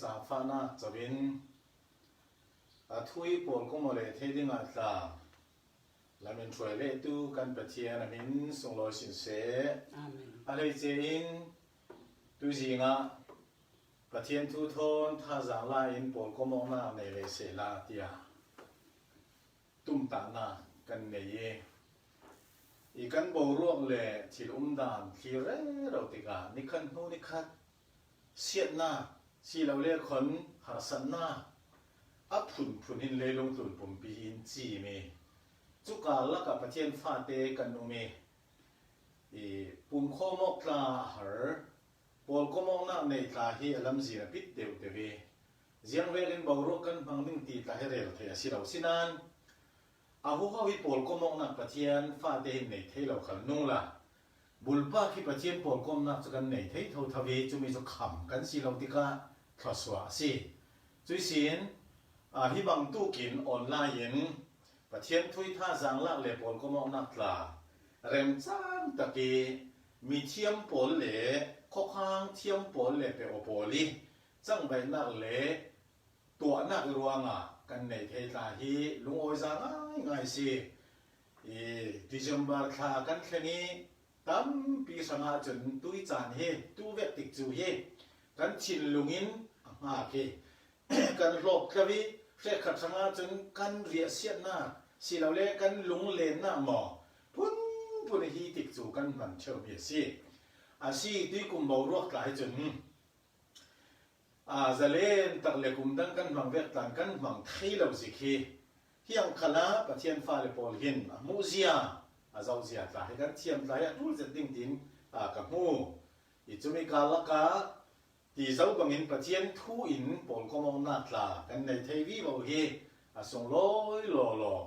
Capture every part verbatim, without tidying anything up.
Zaangfahna covin a thu hi pawlkom aw leh thei dingah tla lamin hruai lehtu kan Pathian a min sunglawi sin seh. Amen. A hleice in tuzingah Pathian thu thawn thazaang la-in pawlkom awknak nei leh sehla tiah tumtahnak kan nei i, i kan boruak le thil umdan thlir rero tikah nikhat hnu nikhat siatnak si lo le khon harsatnak a phunphun in leilung tlun pumpi in cim i, cuka lakah Pathian fate kan um i, i pumkhawm awk tla a har pawlkom awknak neih tla hi a lamzin a pit deuhdeuh i, ziangvekin boruak kan hmang ding ti tla hi rel thei a si lo. Sinan a huhau hi pawlkom awknak Pathian fate hin nei thei lo khal nungla, bulpak hi Pathian pawlkomnak cu kan nei thei thotho i, cumi cu kham kan si lo tikah thluasuah a si. Cuihsin, aa, hi bangtukin online in Pathian thu hi thazaang lak le pawlkom awknak tla remcang tak i, mithiam pawl le khuakhang thiam pawl le peuh pawl i cangvaihnak le tuahnak i ruangah kan nei thei tla hi lungawiza ngaingai si. I December thla kan thleng i tampi hrangah cun tuicaan hi, tuvek tikcu hi kan thinlung in a hngak hi. Kan hlawptlo i hrekkhat hrangah cun kan riahsiatnak si lo le kan lunglennak maw phunphun hi tikcu kan hman ṭheumi a si. A si, tuikum boruak tla hi cun, aa, zalen tak le kum dang kan hmang vek tlan kan hmang thei lo zik hi. Hiang khalah Pathian fale pawl hin a hmuhzia, a zohzia tla hi kan thiam tla hi a ṭul zet ding tiin, aa, ka hmu. I cumi kal lakah ti zo bangin Pathian thu in pawlkom awknak tla kan nei thei vivo hi a sunglawi lawlaw.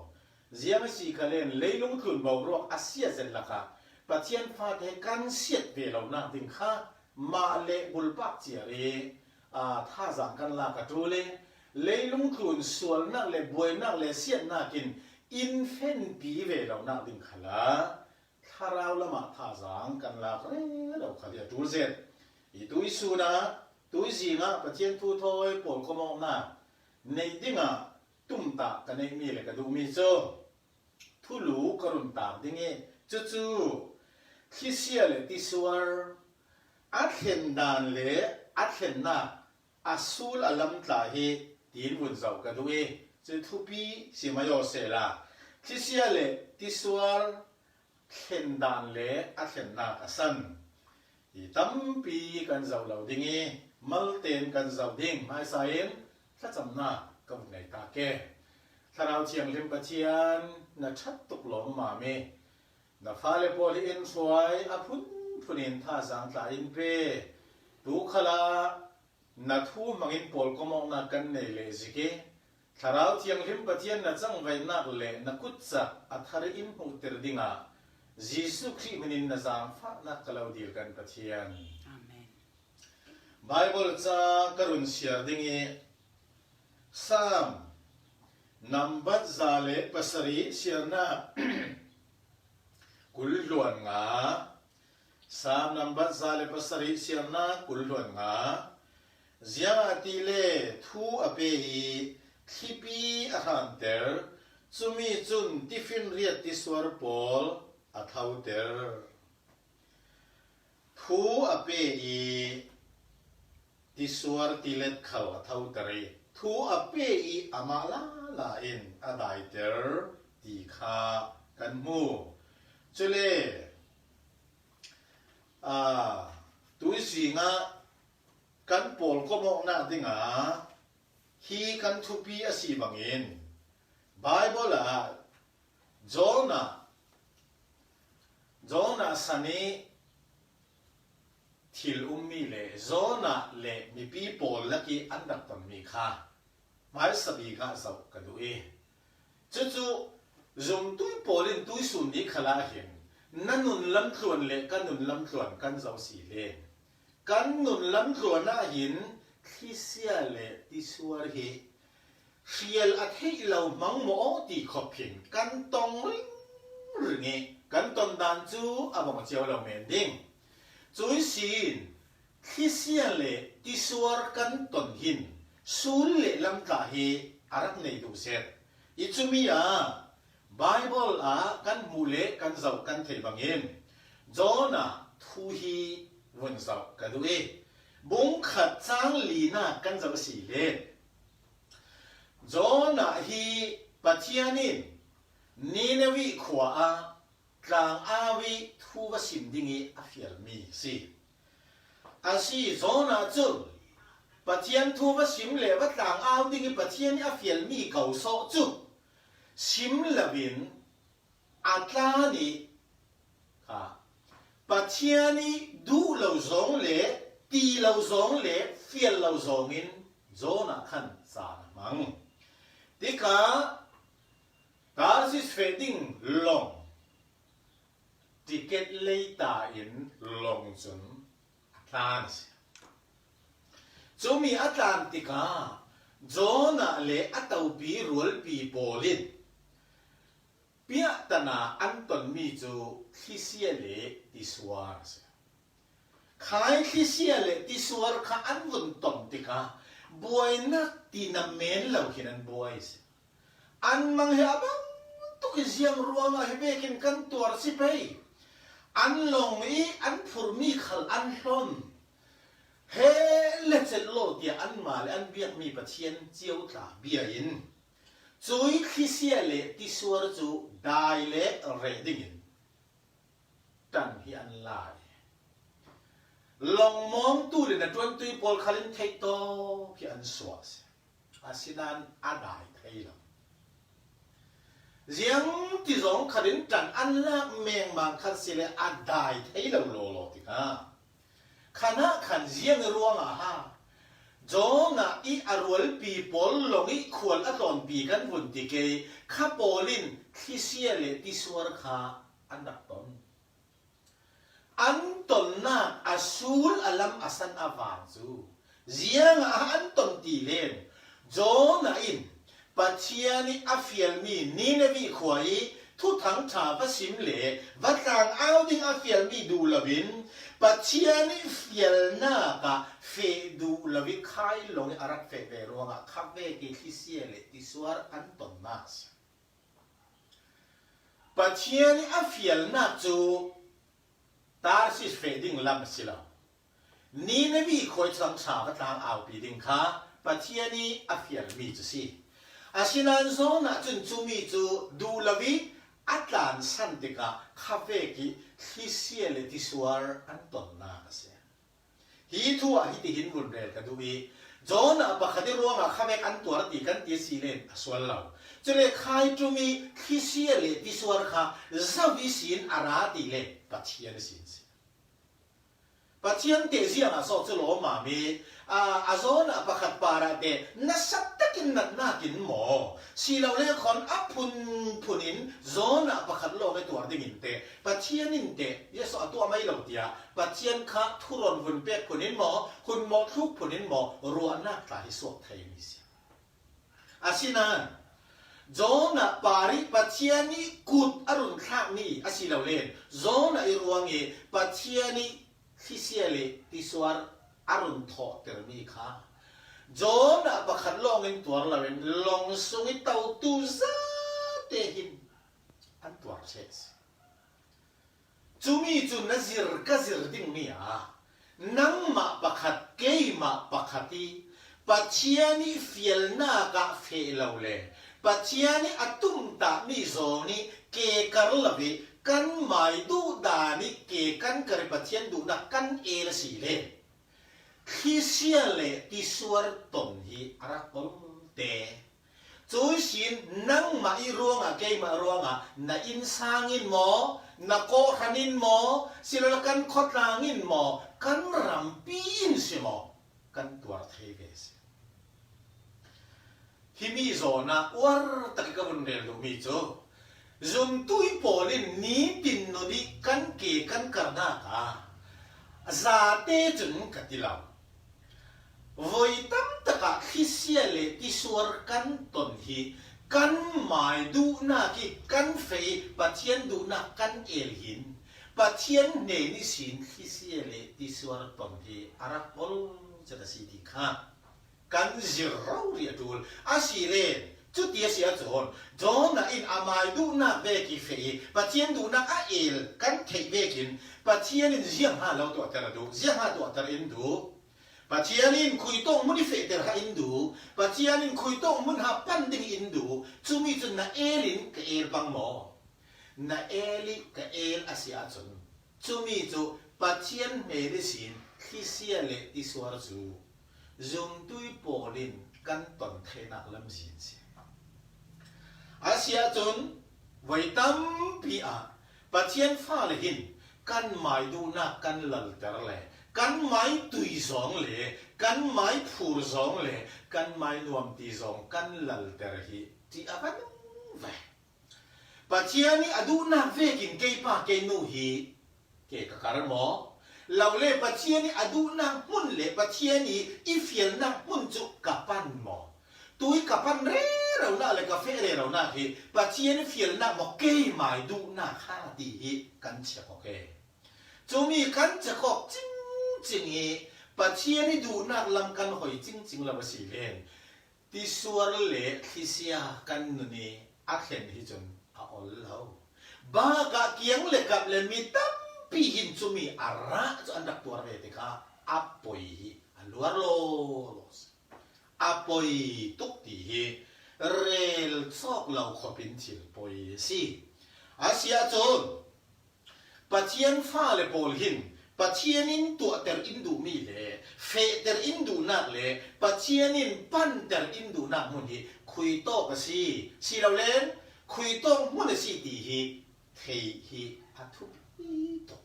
Ziang a si khalen leilung tlun boruak a si a zet lakah Pathian fate kan siat ve lonak ding kha mah le bulpak ciar i, aa, thazaang kan lak a ṭul i, leilung tlun sualnak le buainak le siatnak in in fenpi ve lonak ding khalah thlarau lamah thazaang kan lak rero kha hi a ṭul zet. I tuisun ah, tuizing ah Pathian thu thawi pawlkom awknak neih dingah tumtah ka neihmi le ka duhmi cu thulu ka run tak ding i, cucu thlisia le tisuar a thlen dan le a thlennak a sul a lam tla hi tiin vun zoh ka duh i, cu thupi si mai aw sehla, thlisia le tisuar thlen dan le a thlennak a san hi tampi kan zoh lo ding i, malten kan zoh ding hmaisa in thlacamnak ka vun nei ta ke. Thlarau Thianghlim Pathian, na ṭhat tuk lawmmam i, na fale pawl hi in hruai a phunphun in thazaang tla in pe. Tu khalah na thu hmangin pawlkom awknak kan nei leh zik i, Thlarau Thianghlim Pathian na cangvaihnak le na kutcak a thar in hmuhter dingah Jesuh Khrih hminin na zaangfahnak ka lo dil kan Pathian. Amen. Baibal ca ka run siar ding i, Saam nambat za le pasarih siarnak kul hluan nga, Saam nambat za le pasarih siarnak kul hluan nga, ziangahtile thu a pe i thlipi a hranter, cumi cun tifinriat tisuar pawl a thoter. Thu a pe i tisuar tilet khal a thoter i thu a pe i amah lala in a daiter ti kha kan hmu. Cule, aa, tuizing ah kan pawlkom awknak dingah hi kan thupi a si bangin Baibal ah Jonah, Jonah san i thil ummi le Jonah le mipi pawl lak i an rak tonmi kha hmaisa bik ah zoh ka duh i, cucu zumtu pawl in tuisun bik khalah hin na nun lamtluan le ka nun lamtluan kan zoh si le, kan nun lamtluan ah hin thlisia le tisuar hi hrial a theih lo hmang maw ti khop hin kan tong ringring i kan ton dan cu a vong cio lo men ding. Cuihsin thlisia le tisuar kan ton hin sul le lamtla hi a rak nei duh zet. I cumi ah Bible ah kan hmuh le kan zoh kan theih bangin Jonah thu hi vun zoh ka duh i, bung khat cang lina kan zoh si le, Jonah hi Pathian in Nineveh khua ah tlangau i thu va sim ding i a fialmi si. A si, Jonah cu Pathian thu va sim le va tlangau ding i Pathian i a fialmi ko sawh cu sim loin a tlan i, kha, Pathian i duh lo zong le, ti lo zong le, fial lo zongin Jonah khan caan a hmang. Tikah Tarsis feh ding long ticket lei ta in long cun a tlan a si. Cumi a tlan tikah Jonah le a topi rualpi pawl in piahtana an tonmi cu thlisia le tisuar a si. Khai thlisia le tisuar kha an vun ton tikah buainak ti namen lo khin an buai a si. An mang hi a bang tuk i ziang ruangah hi vekin kan tuar si pei. An long i an phurmi khal an hlon. He le cet law tiah anmah le an biakmi Pathian cio tla bia in cui thlisia le tisuar cu dai le reh dingin ṭan hi an lai. Longmawngtu le na ṭuantui pawl khal in theih tawk hi an suah a si. Asinan a dai thei lo. Ziang ti zong khat in ṭan an lak mengmang khat si le a dai thei lo lawlaw tikah khanah khan ziang i ruangah ha Jonah i a rualpi pawl long i khual a tlawnpi kan vun ti kei kha pawl in thlisia le tisuar kha an rak ton. An tonnak a sul a lam a san a vang cu ziangah an ton ti len Jonah in Pathian i a fialmi Nineveh khua i thuthang ṭha va sim le va tlang au ding a fialmi duh loin Pathian i fialnak ah feh duh lo i khai long i a rak feh ve ruangah khavek i thlisia le tisuar an tonnak a si. Pathian i a fialnak cu Tarsis feh ding lam a si lo. Nineveh khua i thuthang ṭha va tlang aupi ding kha Pathian i a fialmi cu si. Asinan Jonah cun cumi cu duh lo i a tlansan tikah khavek i thlisia le tisuar an tonnak a si. Hi thu ah hitihin vun rel ka duh i, Jonah pakhat i ruangah khavek an tuar ti kan ti a si len a sual lo. Cule khai ṭum i thlisia le tisuar kha zo ihsin a ra ti le Pathian ihsin si. Pathian te ziangah sawh cu lawmmam i, aa, a Jonah pakhat parah te nasa takin natnak in maw, si lo le khawn a phunphun in Jonah pakhat lawng i tuar dingin te Pathian in te Jesuh a tuah mai lo tiah Pathian kha thurawn vun pek phun in maw, hun mawhthluk phun in maw, ruahnak tla hi suak theimi si. Asinan Jonah parih Pathian i kut a run thlakmi a si lo len Jonah i ruang i Pathian i thlisia le tisuar a run thawhtermi kha Jonah pakhat lawng in tuar loin long sung i totu zate hin an tuar ṭheh a si. Cumi cu na zir ka zir dingmi ah nangmah pakhat keimah pakhat i Pathian i fialnak ah feh lo le Pathian i a tumtahmi zawn i kekar lo i kan mai duh dan i ke kan kar i Pathian duhnak kan el a si le thlisia le tisuar ton hi a rak ol te. Cu ihsin nangmah i ruangah keimah ruangah na innsang in maw, na kawhhran in maw, silole kan khawtlang in maw, kan rampi in si maw, kan tuar thei ve si. Himi zawn ah uar tak i ka vun rel duhmi cu zumtu i pawl in nitin nut i kan ke kan karnak ah zate cun ka ti lo. Voi tam takah thlisia le tisuar kan ton hi kan mai duhnak i kan feh i Pathian duhnak kan el hin Pathian hnen ihsin thlisia le tisuar ton hi a rak ol Chat a si ti kha kan zir rori a ṭul a si len. Cuti a si ahcun Jonah in amai duhnak vek i feh i Pathian duhnak a el kan theih vekin Pathian in ziangha lo tuahter a duh, ziangha tuahter in duh. Pathian in khuitawk hmun i fehter ha in duh, Pathian in khuitawk hmun ha pan ding in duh. Cumi cu na el in ka el pang maw? Na el i ka el a si ahcun, cumi cu Pathian hnen ihsin thlisia le tisuar cu zumtui pawl in kan ton theinak lamzin si. A si ahcun, voi tampi ah Pathian fale hin kan mai duhnak kan lalter le kan mai tui zong le kan mai phur zong le kan mai nuamti zong kan lalter hi ti a va nung ve. Pathian i a duhnak vekin kei pa kei nu hi ke ka kar maw? Lo le Pathian i a duhnak hmun le Pathian i i fialnak hmun cu ka pan maw? Tui ka pan reronak le ka feh reronak hi Pathian i fialnak maw, keimai duhnak ha ti hi kan check awk e. Cumi kan check awk cingcing i Pathian i duhnak lam kan hoi cingcing lo a si len tisuar le thlisia kan nun i a thlen hi cun a ol lo. Bakah kiang le kap le mi tampi hin cumi a rah cu an rak tuar ve tikah a poi hi a luar lawlaw si. A poi tuk ti hi rel cawk lo khawpin thil poi a si. A si ahcun Pathian fale pawl hin Pathian in tuahter in duhmi le fehter in duhnak le Pathian in panter in duhnak hmun hi khuitawk a si. Si lo len khuitawk hmun a si ti hi thei hi a thupi tuk.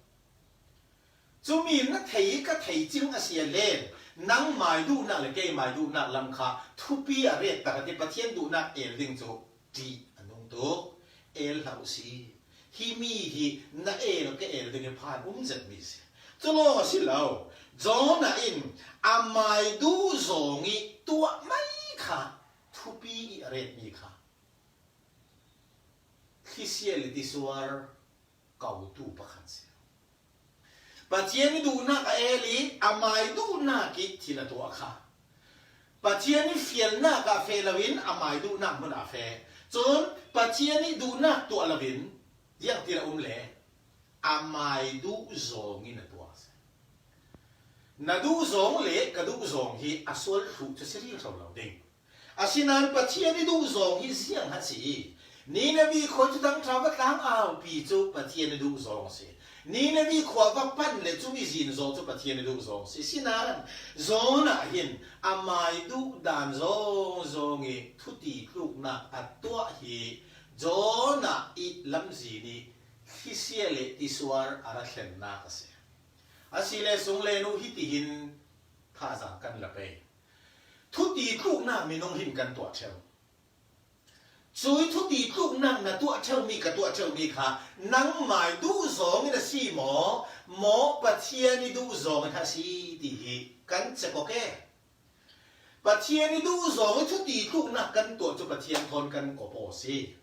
Cumi na thei ka thei cing a si a len nangmai duhnak le keimai duhnak lam kha thupi a ret tak a ti Pathian duhnak el ding cu ṭih a nung tuk. El hlah u si. Hi mi hi na el ka el ding i phan um zetmi si. Cu lawng a si lo. Jonah in amai duh zong i tuah mai kha thupi i a retmi kha thlisia le tisuar kotu pakhat si. Pathian i duhnak a el i amai duhnak i thil a tuah kha Pathian i fialnak ah feh loin amai duhnak hmun ah feh. Cun Pathian i duhnak tuah loin ziangtil a um le amai duh zong in a tuah a si. Na duh zong le ka duh zong hi a sual thluh cu si ril hro lo ding. Asinain Pathian i duh zong hi ziang a si. Ninevi khua cu tangṭha va tlang aupi cu Pathian i duh zong a si. Ninevi khua va pan le cumi zin zong cu Pathian i duh zong a si. Sinain Jonah hin amai duh dan zong zong i thuti tluknak a tuah hi Jonah i lamzin i thlisia le tisuar a ra thlennak a si. A si le sung le nu hitihin thazaang kan la pei. Thuti tluknak minung hin kan tuah ṭheu. Cui thuti tluknak na tuah ṭheumi ka tuah ṭheumi kha nangmai duh zong in a si maw, maw Pathian i duh zong in a si ti hi kan check awk e. Pathian i duh zong i thuti tluknak kan tuah cu Pathian thawn kan kop aw si.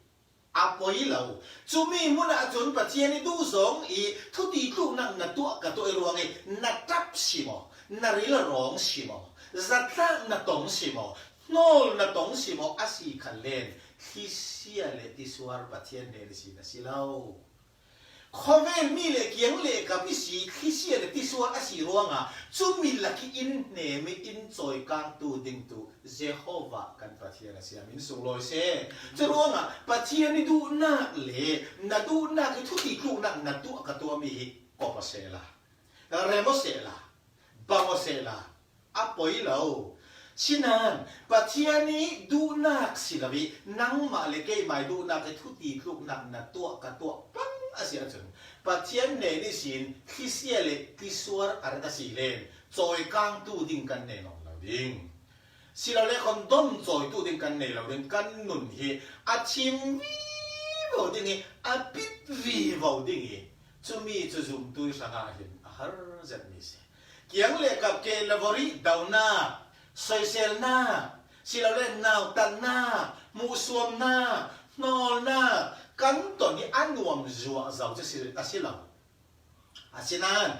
A poi lo. Cumi hmun ahcun Pathian i duh zong i thuti tluknak na tuah ka tuah i ruang i na ṭap si maw? Na ril a rawng si maw? Zatlak na tong si maw? Hnawl na tong si maw? A si khan len thlisia le tisuar Pathian hnen ihsin a si lo. Khawvel mi le kiang le kap i si thlisia le tisuar a si ruangah cumi lak i in hnem i in cawikangtu ding tu Jehovah kan Pathian a si a min sunglawi seh. Curuangah Pathian i duhnak le na duhnak i thuti tluknak na tuah ka tuahmi hi kop aw sehla, rem aw sehla, bang aw sehla, a poi lo. Sinain Pathian i duhnak si lo i nangmah le keimai duhnak i thuti tluknak na tuah ka tuah pang a si ahcun Pathian hnen ihsin thlisia le tlisuar a rak a si len cawikangtu ding kan nei nawn lo ding. Si lo le khon dom cawitu ding kan nei lo ding, kan nun hi a thim vivo ding i a pit vivo ding i cumi cu zumtui hrangah hin a har zetmi si. Kiang le kap ke lavori donak, soiselnak, si lo le nautatnak, hmuhsuamnak, hnawlnak kan ton hi a nuam zuah zo cu si, a si lo. Asinain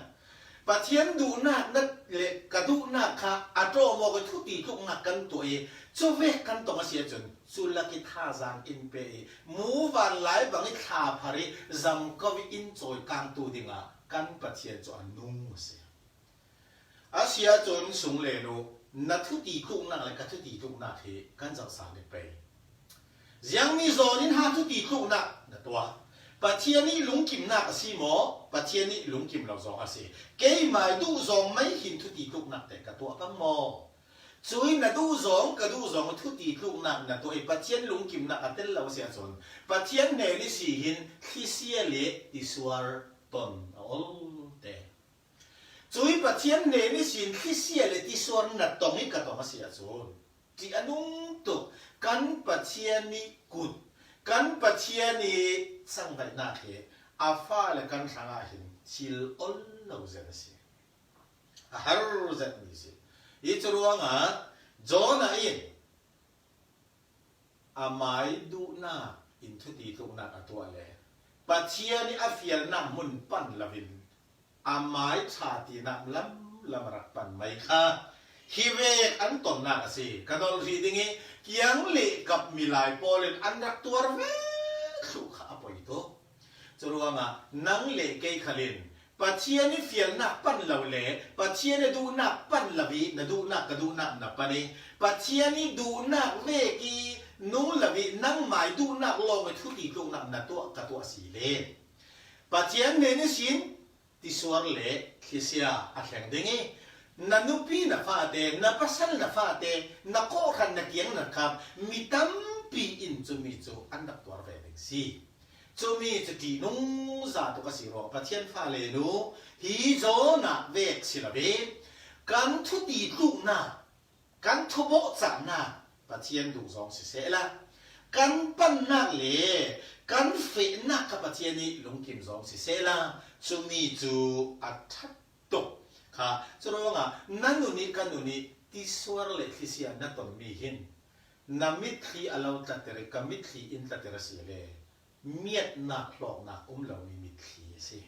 Pathian duhnak na le ka duhnak kha a ṭawm awk i thuti tluknak kan tuah i, cuvek kan tong a si ahcun, cu lak i thazaang in pe i, muvanlai bang i thla phar i, zamko i in cawikangtu dingah kan Pathian cu a nung a si. A si ahcun sung le nu, na thuti tluknak le ka thuti tluknak hi kan zohsan i pei. Ziangmi zawn in ha thuti tluknak na tuah? Pathian ih lungkimnak a si maw? Pathian ih lungkim lo zong a si. Keimah duh zong mai hin thuti tluknak te ka tuah pang maw? Cui na duh zong, ka duh zong thuti tluknak na tuah i Pathian lungkimnak a tel lo a si ahcun, Pathian hnen i si hin thlisia le tisuar ton a ol te. Cui Pathian hnen i si hin thlisia le tisuar na tong i ka tong a si ahcun, ṭih a nung tuk kan Pathian i kut, kan Pathian i cangvaihnak hi a fa le kan hrangah hin thil ol lo zet a si. A har zetmi si. Hi cu ruangah Jonah in amai duhnak in thuti tluknak a tuah le Pathian i a fialnak hmun pan loin amai ṭha tinak lamlam a rak pan mai kha hi vek an tonnak a si. Ka dolh hrih ding i kiang le kap milai pawl in an rak tuar ve thluh kha a poi tuk. Cu ruangah nang le kei khal in Pathian i fialnak pan lo le Pathian i duhnak pan lo i na duhnak ka duhnak na pan i Pathian i duhnak vek i nung lo i nangmai duhnak lawng i thuti tluknak na tuah ka tuah si le Pathian hnen i sin tisuar le thlisia a thleng ding i na nupi na fate, na pasal na fate, na kawhhran na kiang na khap mi tampi in cumi cu an rak tuar ve ding si. Cumi cu ṭihnung za tuk a si ruang Pathian fale nu hi Jonah vek si lo ve. Kan thuti tluknak, kan thubawhcahnak Pathian duh zong sisehla, kan pannak le kan fehnak kha Pathian i lungkim zong sisehla, cumi cu a ṭhat tuk kha. Cu ruangah na nun i ka nun i tisuar le thlisia na tonmi hin na mitthli a lo tlatter i ka mitthli in tlatter a si le miatnak hlawknak um lomi mitthli a si.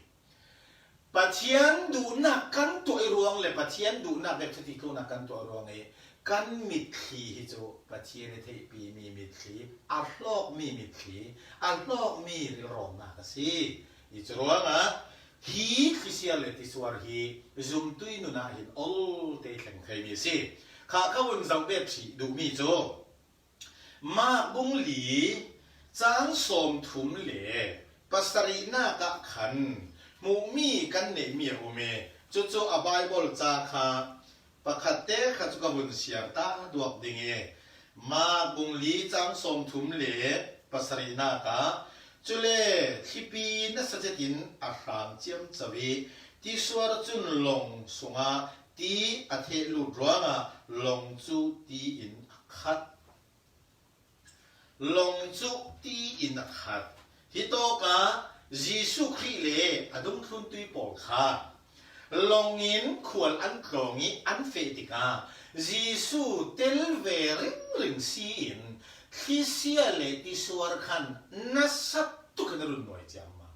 Pathian duhnak kan tuah i ruang le Pathian duhnak le thuti tluknak kan tuah ruang i kan mitthli hi cu Pathian i theihpimi mitthli, a hlawkmi mitthli, a hlawkmi rilrawmnak a si. Hi cu ruangah hi thlisia le tisuar hi zumtui nun ah hin ol te thleng theimi a si. Kha ka vun zoh bet hrih duhmi cu Mark bung li cang sawmthum le pasarihnak ah khan hmuhmi kan neihmi a um i cucu a Baibal ca kha pakhat te kha cu ka vun siar ta duak ding i Mark bung li cang sawmthum le pasarihnak ah cule thlipi nasa zetin a hram ciamco i tisuar cun long sungah ti a theh lut ruangah long cu ti in a khat. Long cu ti in a khat. Hitawkah Jesuh Khrih le a dungthluntu pawl kha long in khual an tlawng i an feh tikah Jesuh tel ve ringring si in thlisia le tisuar khan nasa tuk in a run nuai ciammam.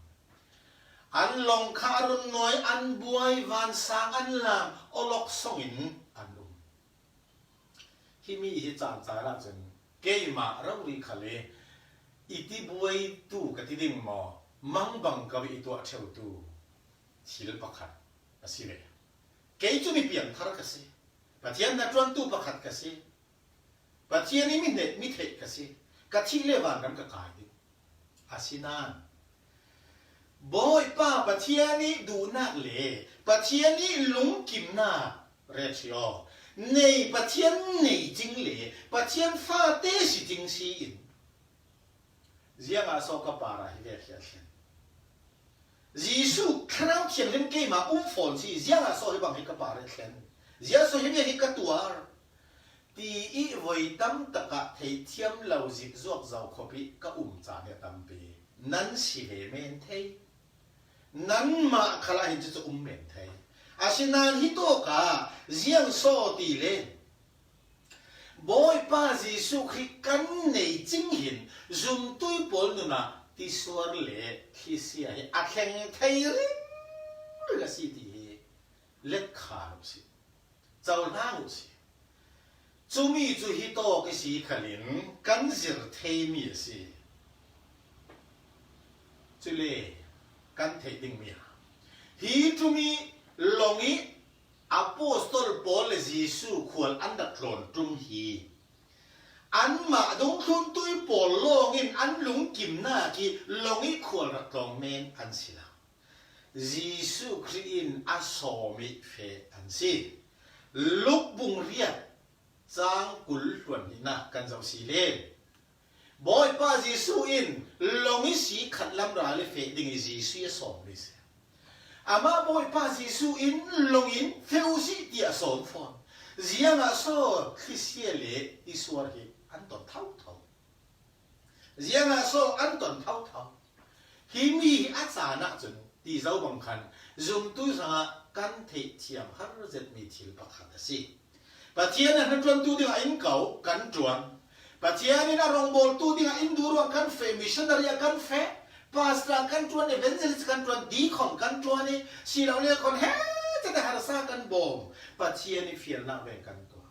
An long kha a run nuai, an buai, vansang an lam, awlok song in an um. Himi hi caan caan ahcun keimah rori khal i i ti buaitu ka ti ding maw, mangbang ko i tuah ṭheutu thil pakhat a si ve. Kei cu mi piangthar ka si. Pathian hnaṭuantu pakhat ka si. Pathian i mi hneih, mi theih ka si. Ka thih le vanram ka kai ding. Asinain Bawipa Pathian i duhnak le Pathian i lungkimnak, ret hi aw, nei, Pathian nei cing le Pathian fate si cing si in, ziangah so ka parah hi vek hi a thlen? Jesuh Thlarau Thianghlim keimah um fawn si, ziangah so hi bang hi ka parah thlen? Ziah so hi vek hi ka tuar? Ti i voi tam takah theihthiam lo zik zuak zo khawp i ka um caan hi a tampi. Nan si ve men thei. Nanmah khalah hin cucu um men thei. Asinain hitawkah ziang so ti le Bawipa Jesuh Khrih kan nei cing hin zumtui pawl nunah tisuar le thlisia hi a thleng thei ringring a si ti hi Letkhan uh si, cohlang uh si. Cumi cu hi tawk i si khalin kan zir theimi a si. Cule kan theih dingmi a, hi ṭum i long i Apostol Paul le Jesuh khual an rak tlawn ṭum hi anmah dungthluntu i pawl lawngin an lungkimnak i long i khual rak tlawng men an si lo. Jesuh Khrih in a sawm i feh an si. Luk bung riat cang kul hluan hnihnak kan zoh si len, Bawipa Jesuh in long i si khat lam ral i feh ding i Jesuh i a sawm mi si. Amah Bawipa Jesuh in long in feh uh si tiah a sawm fawn. Ziangah so thlisia le tisuar hi an ton thotho? Ziangah so an ton thotho? Hi mi hi a caan ahcun ti zo bang khan zumtu hrangah kan theihthiam har zetmi thil pakhat a si. Pathian a hnaṭuantu dingah in ko kan ṭuan. Pathian in a rawngbawltu dingah in duh ruang kan feh, missionary ah kan feh, pastor ah kan ṭuan, evangelist kan ṭuan, deacon kan ṭuan i si lo le khawn he tete harsa kan bawm. Pathian i fialnak vek kan tuah.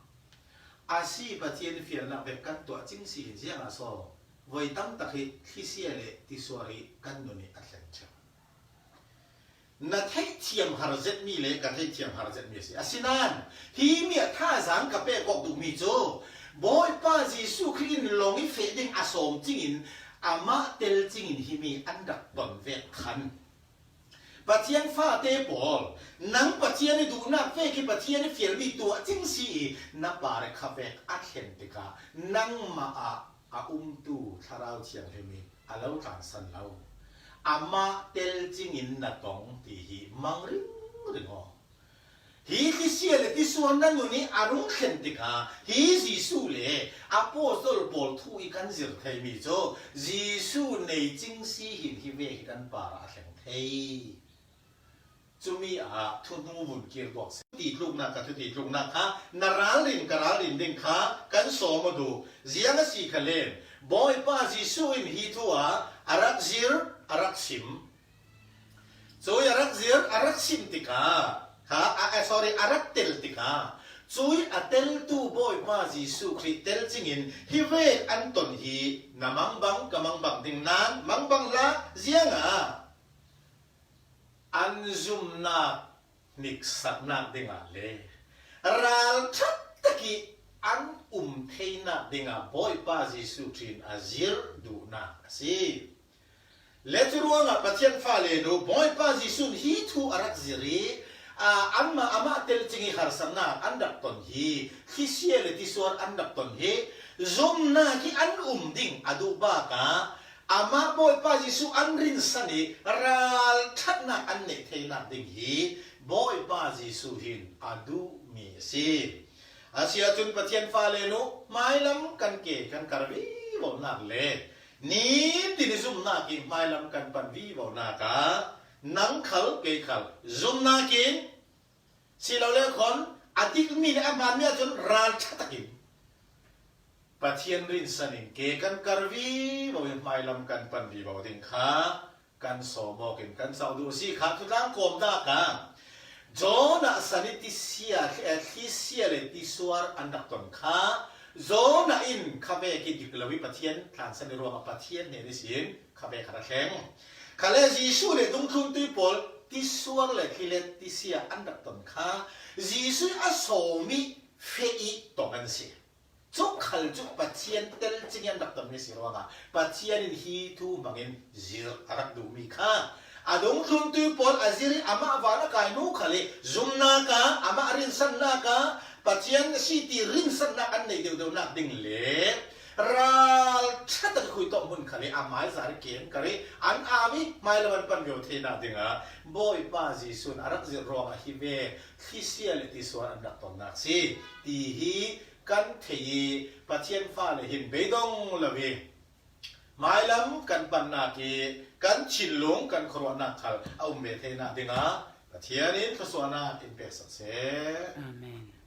A si, Pathian i fialnak vek kan tuah cing si hin ziangah so voi tamtak hi thlisia le tisuar hi kan nun i a thleng ṭheu? Na theihthiam har zetmi le ka theihthiam har zetmi a si. Asinain hi mi ah thazaang ka pek awk duhmi cu Bawipa Jesuh Khrih in long i feh ding a sawm cingin amah tel cingin hi mi an rak ton vek khan Pathian fate pawl, nang Pathian i duhnak vek i Pathian i fialmi tuah cing si i na par i kha vek a thlen tikah nangmah ah a umtu Thlarau Thianghlim i a lo tlansan lo. Amah tel cingin na tong ti hi mang ringring aw. Hi thlisia le tisuar na nun i a rung thlen tikah hi Jesuh le Apostol pawl thu i kan zir theimi cu Jesuh nei cing si hin hi ve hi kan par ah a thleng thei. Cumi ah thuhnu vun kir tuak si. Thuti tluknak ka thuti tluknak kha na ralrin ka ralrin ding kha kan sawm aw duh. Ziang a si kha len, Bawipa Jesuh in hi thu ah a rak zir, a rak sim. Cui a rak zir, a rak sim tikah kha, a, a, sorry, a rak tel tikah cui a teltu Bawipa Jesuh Khrih tel cingin hi vek an ton hi na mangbang ka mangbang ding nan mangbang hlah. Ziangah an zumnak hniksaknak dingah le ralṭhat tak i an um theinak dingah Bawipa Jesuh Khrih in a zir duhnak a si. Le cu ruangah Pathian fale nu Bawipa Jesuh in hi thu a rak zir i, aa, anmah amah tel cing i harsatnak an rak ton hi, thlisia le tisuar an rak ton hi, zumnak hi an um ding a duh bakah amah Bawipa Jesuh an rinsan i ralṭhatnak an neih theinak ding hi Bawipa Jesuh hin a duhmi a si. A si ahcun Pathian fale nu hmailam kan ke kan kar vivonak le nitin i zumnak i hmailam kan pan vivonak ah nang khal kei khal zumnak in si lo le khawn a dikmi le a hmaanmi ahcun ralṭha takin Pathian rinsan in ke kan kar vivo i hmailam kan pan vivo ding kha kan sawm awk in kan zoh duh a si kha. Thutlang kawmnak ah Jonah san i tisia, eh, thlisia le tisuar an rak ton kha, Jonah in khavek i dik lo i Pathian tlansan i ruangah Pathian hnen ihsin khavek a ra thleng. Khale Jesuh le dungthluntu pawl tisuar le thli le tisia an rak ton kha, Jesuh a sawm i feh i tong an si. Cu khal cu Pathian tel cing i an rak tonmi a si ruangah Pathian in hi thu hmangin zir a rak duhmi kha a dungthluntu pawl a zir i amah van a kai hnu khal i zumnak ah amah rinsannak ah Pathian a si ti rinsannak an nei deuhdeuhnak ding le ralṭha tak i khui tawk hmun khal i a hmaizar i kem kar i an au i hmai lo an pan vivo theinak dingah Bawipa Jesuh in a rak zirh ruangah hi ve thlisia le tisuar an rak tonnak si ti hi kan thei i Pathian fale hin beidong lo i hmailam kan pannak i kan thinlung kan khuaruahnak khal a um ve theinak dingah Pathian in thluasuahnak in peksak seh. Amen.